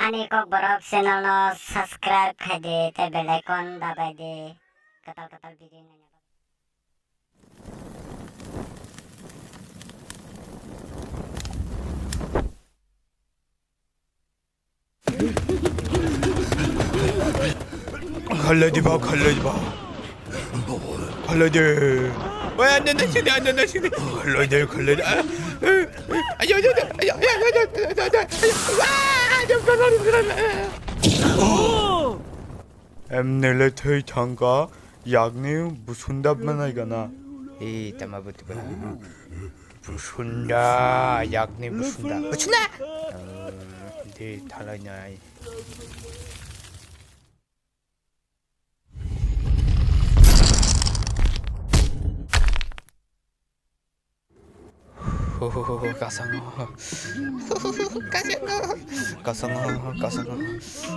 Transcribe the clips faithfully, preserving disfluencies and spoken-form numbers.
Ani Kokborok channel no subscribe khai di tei bell icon dabai di. Kwtal kwtal video naina bagwi. Khalai diba, khalai diba. Khalai de. Oi, anda, anda sini, anda, anda sini. Khalai de, khalai de. Ah, eh, eh. Ayo, ayo, ayo. Em, nele thwi thangka, yakni busunda banai gana. Ei, tama butu ba. Busunda, yakni busunda. Busunda! Eh, de, thalai nai. Kasango. Kasango. Kasango, kasango.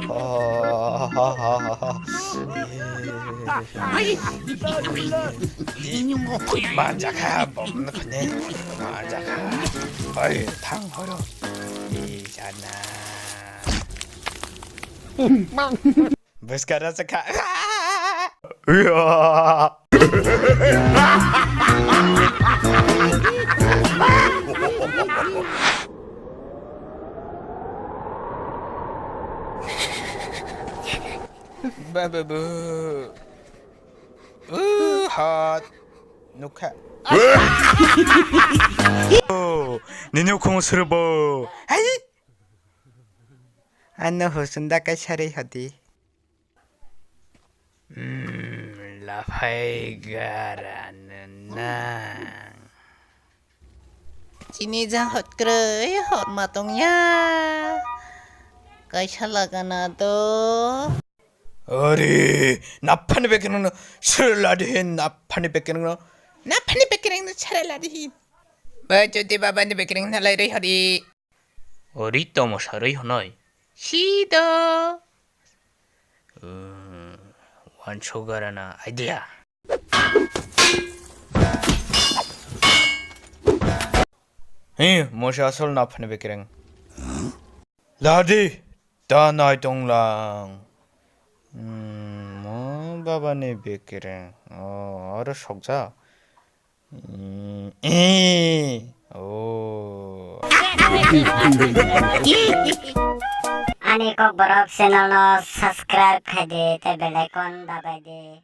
Oh, ha, ha, ha, ha. Manjakha, bomno khane. Manjakha. Oi, thang horo. Ijana. Bwskara sakha. Ba, ba, bu. Uh, hot. Nukha. Oh, nini ukhung srwbo. Hai. Ano husunda kai sari hadi. Hmm, laphai gara nang. Chini jang hot kwrwi hot ma tongya. Kaisa lagana do. Ori, naphani bekereng no srela dihin, naphani bekereng no. Naphani bekereng no srela dihin. Ba jodi baba ni bekereng na lai roi hori. Ori tomo saroi honoi. Sido. Hmm, wansugarana idea. Hi, mosa asol naphani bekereng. Ladi, ta nai tonglang. Hmm, mo baba ni bekereng. Oh, aro sokja. Hmm, eh, oh. Ani Kokborok channel no subscribe khai di tei bell icon dabai di.